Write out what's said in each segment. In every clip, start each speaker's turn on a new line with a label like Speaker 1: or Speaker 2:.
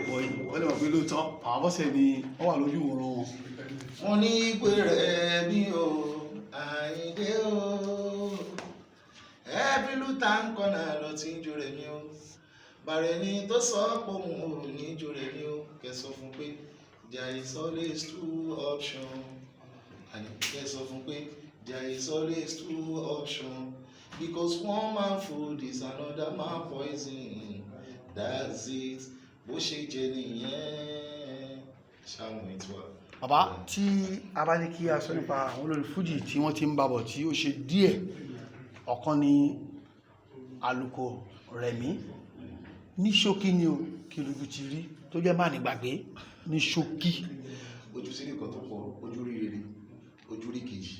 Speaker 1: Àpòpọ̀ yìí wọ́n lè mọ̀ pé lóòótọ́ àwọn bọ́sẹ̀ ni wọ́n wà lójú ìwòran wọn.
Speaker 2: Wọ́n ní pé rẹ̀ mí o, Àyìndé o, every luther corner ló ti ń jó rẹ̀ mí o. Bàrẹ̀ ni tó sọ pé òun ò ní jó rẹ̀ mí o, kẹ́ sọ fún pé there is always two options. Àní kẹ́ sọ fún pé there is always two options, because one man food is another man poison. That's it, bó ṣe jẹ nìyẹn, ṣáwọn ètò wa.
Speaker 1: Bàbá, tí a bá ní kí a sọ nípa àwọn olórin fújì tí wọ́n ti ń babọ̀ tí ó ṣe díẹ̀, ọ̀kan ni Àlùkò Rẹ̀mí. Ní ṣókí ni o, kí lójú ti rí tó jẹ́ má ní gbàgbé ní ṣókí?
Speaker 2: Ojú sí nǹkan tó pọ̀, ojú rí rere, ojú rí kejì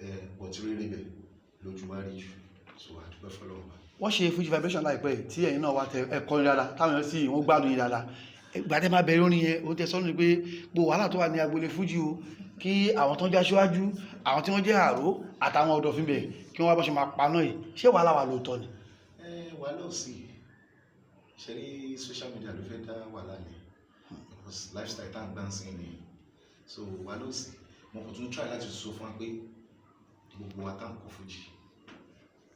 Speaker 2: ẹ pọ̀ tí rere bẹ̀ lójú wá rí jù, so àdúpẹ́ fọlọ́run bá.
Speaker 1: Wọ́n ṣe Fuji Vibration láìpẹ́ yìí tí ẹ̀yin náà wá tẹ ẹ̀kọ́ ní dáadáa, táwọn èèyàn sì wọ́n gbádùn yín dáadáa. Ìgbà tẹ́ máa bẹ̀rẹ̀ orin yẹn, ó tẹ sọ́nù pé gbogbo wàhálà tó wà ní agboolé Fuji o, kí àwọn tó ń jẹ́ aṣíwájú, àwọn tí wọ́n jẹ́ àró àtàwọn ọ̀dọ̀fin bẹ̀, kí wọ́n wá bọ́ ṣe máa paná yìí. Ṣé wàhálà wà lóòótọ́ ni?
Speaker 2: Ẹ wàhálà ò sí. Ṣe rí, social media ló fẹ́ dá wàhálà lẹ̀, because lifestyle tá à ń gbà ń sìn ni. So wàhálà ò sí. Mo kò tún try láti sọ fún wa pé gbogbo wa tá à ń kọ Fuji,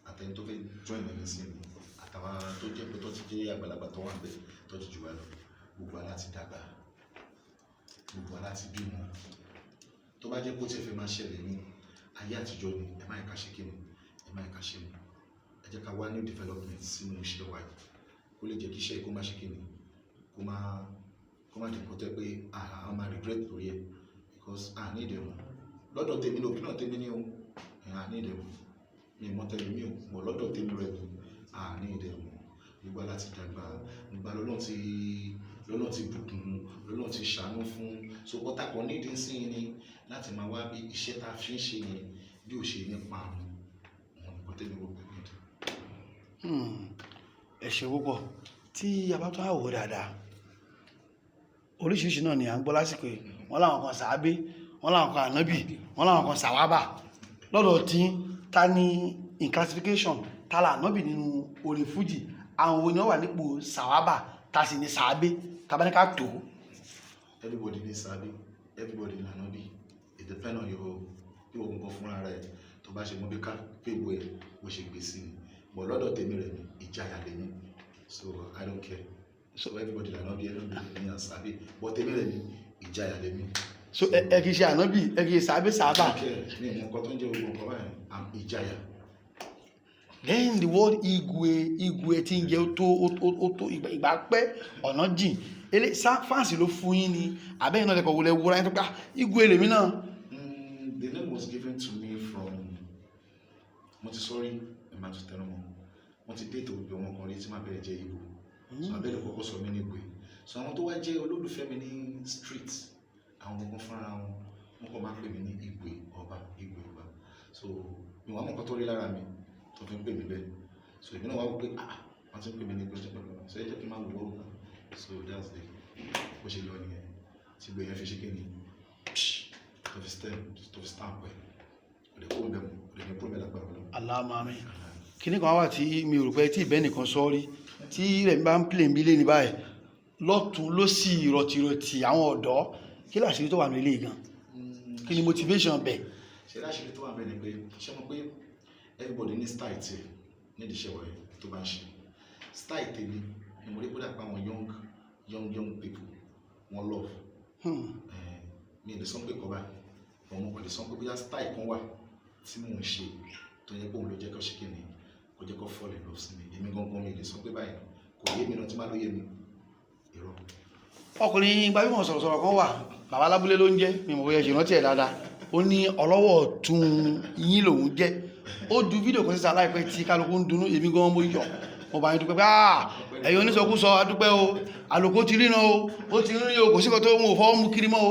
Speaker 2: àtẹni tó fẹ́ join ẹni sí mi, àtàwọn tó jẹ́ pé tó ti jẹ́ àgbàlagbà tó wà níbẹ̀ tó ti jù wá lọ, gbogbo wa láti dàgbà, gbogbo wa láti bímọ. Tó bá jẹ́ kó tiẹ̀ fẹ́ máa ṣẹlẹ̀ ní ayé àtijọ́ ni, ẹ má yẹ ká ṣe kí ni, ẹ má yẹ ká ṣe mọ́. Ẹ jẹ́ ká wá new development sínú iṣẹ́ wa yìí, kó lè jẹ́ kí iṣẹ́ yìí kó má ṣe kí ni, kó má di nǹkan tẹ́ pé a máa regret lórí ẹ̀, because a ní ìdẹ̀mọ̀ lọ́dọ̀ tèmi ní opinion tèmi ní o. A ní ìdẹ̀mọ̀ mi ì mọ̀ tẹ́lẹ̀ mi ò mọ̀ lọ́dọ̀ tèmi rẹ̀ ni a ní ìdẹ̀mọ̀. Gbogbo láti dàgbà, gbogbo lọ́lọ́run ti bùkún, lọ́lọ́run ti ṣàánú fún. So kọ́tà kan nídìí sí ni láti máa wá bí iṣẹ́ tá a fi ń ṣe yẹn bí ò ṣe ní parun. Òun nìkan tẹ́lẹ̀ wọ́n pẹ̀lú ìdí.
Speaker 1: Ẹ ṣé púpọ̀. Tí a bá tún àwò dáadáa, oríṣiríṣi náà ni à ń gbọ́ lásìkò yìí. Wọ́n láwọn kan sàábé, wọ́n láwọn kan ànábì, wọ́n láwọn kan sàwábà. Lọ́dọ̀ tí ta ni in classification, ta la ànábì nínú orin fújì? Àwọn wo ni wọ́n wà nípò sàwábà, ta sì ní sàábé, tabaníkà tó?
Speaker 2: Everybody ní sàábé, everybody ní ànábì. It depend on your bí o nǹkan fúnra rẹ tó bá ṣe mọ bí ká pébù ẹ bó ṣe gbé sí ni. But lọ́dọ̀ tèmi rẹ̀ ni ìjayà lèmi, so I don't care. So everybody lànábì, everybody ní sàábé, but tèmi rẹ̀ ni ìjayà lèmi.
Speaker 1: So ẹ kì í ṣe ànábì, ẹ kì í ṣe sàábé sàábà?
Speaker 2: I don't care. Mi ò mọ nǹkan tó ń jẹ́ gbogbo nǹkan báyìí. I'm ìjayà.
Speaker 1: Then the word igwe, igwe tí ń jẹ́ ó tó ó tó ìgbà pẹ́ ọ̀nà jìn ele fáǹsì ló fún yín ni, àbẹ́yìn náà lẹ́kọ̀ọ́ wọlé wúra yín tó pé, "Ah, igwe lèmi náà"?
Speaker 2: The name was given to me from, mo ti sọrí, ẹ máa tún tẹnu mọ́, mo ti date òbí ọmọ kan rí tí màá bẹ̀rẹ̀ jẹ́ Igbo, so abẹ́rẹ́ kọ́kọ́ sọ mí ní Igwe. So àwọn tó wá jẹ́ olólùfẹ́ mi ní street, àwọn gbogbo fúnra wọn, wọn kàn máa ń pè mí ní Igwe ọba, Igwe ọba. So mi wàá mọ̀ nǹkan tó rí lára mi tó fi ń pè mí bẹ́ẹ̀. So èmi náà wá wò pé, ah, wọ́n ti ń pè mí ní Igwe, wọ́n ti ń pè mí, so ẹ jẹ́ kí n máa wò ó. So that's the bó ṣe lọ nìyẹn tí Igwe yẹn fi ṣe kí ni tó fi stamp, tó fi stamp ẹ̀. Kò dẹ̀ kó ń bẹ̀ mọ́, kò dẹ̀ ní kúrò mẹ́ta gbàgbọ́ lọ.
Speaker 1: Allahumma amin. Kíní kan wà tí mi ò rò pé tí ìbẹ́ nìkan sọ rí, tí rẹ̀ bá ń play ń bí lé ní báyìí, lọ́tún lósì, rọ̀tìrọ̀tì àwọn ọ̀dọ́. Kí làṣírí tó wà ní ilé gan? Kí ni motivation bẹ̀?
Speaker 2: Ṣe láṣìírí tó wà bẹ́ẹ̀ ni pé, ṣé mo pé everybody ní style tiẹ̀ nídìí iṣẹ́ wọ̀nyí tó bá ń ṣe. Style tèmi ni mo rí kódà pé àwọn young young young people wọ́n love. Mi lè sọ pé kọ́ báyìí, òun mo kàn lè sọ pé bóyá style kan wà tí mò ń ṣe tó yẹ pé òun ló jẹ́ kó ṣe kí ni, kó jẹ́ kó fall in love sí mi. Èmi gangan mi lè sọ pé báyìí, kò yé mi náà. Tí má ló yé mi, irọ́.
Speaker 1: Ọkùnrin gbajúmọ̀ sọ̀rọ̀sọ̀rọ̀ kan wà, bàbá alábúlé ló ń jẹ́. Mi mọ̀ bóyá ṣe rántí ẹ̀ dáadáa. Ó ní ọlọ́wọ́ tún yín lòun jẹ́. Ó ju fídíò kan síta láìpẹ́ tí kálukú ń dunnú. Èmi gan mo yọ̀, mo bá yín dúpẹ́ pé, ah, ẹ̀yin onísọkúsọ, adúpẹ́ o. Àlòkó ti ríran o, ó ti rí o, kò sí kan tó mú ò fọwọ́ mú kiri mọ́ o.